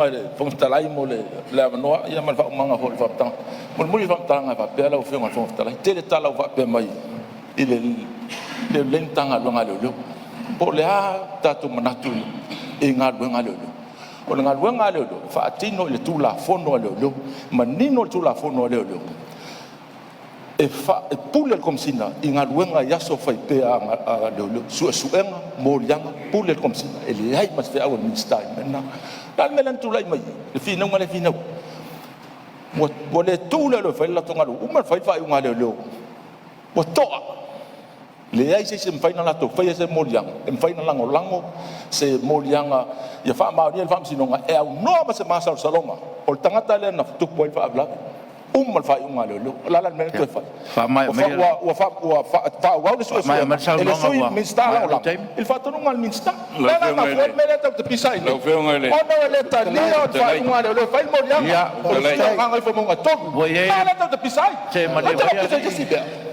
I le Fofoga Fetalai mo le avanoa ma le faaumaga foi o le faamatalaga. Mulimuli le faamatalaga e faapea, lau Afioga i le Fofoga Fetalai, tele tala ua faapea mai e le lelei le Matagaluega a Leoleo. Po o le a tatou manatu i galuega a leoleo, o le galuega a leoleo e faatino i le Tulafono a Leoleo, manino le Tulafono a Leoleo e pule le Komesina i galuega i aso fai pea a leoleo, suesuega, moliaga, pule le Komesina, e leai ma se feau a le Minisita i le mea lena. O le a le mea lea na tulai mai ai i le finauga lea e finau ai? Ua le tuu leoleo e fai le latou galuega, ua uma ona fai le faaiuga a leoleo ua to'a, leai se isi e mafai ona latou faia se moliaga e mafai ona lagolago se moliaga ia faamaonia e le Faamasinoga e aunoa ma se masalosaloga o le tagata lea na tupu ai le faalavelave. Uma le faaiuga a leoleo. O le a la le mea lea na toe fai? Ua faaauau le suesuega e le Sui Minisita Lagolago i le faatonuga a le Minisita. O le a la e mafua ai le mea lea tatou te pisa ai nei? Ona e le talia le faaiuga a leoleo e fai le moliaga o le sui usufono o Gagaifomauga 3. O le a la le mea tatou te pisa ai? Matou te le o pisa i se isi mea.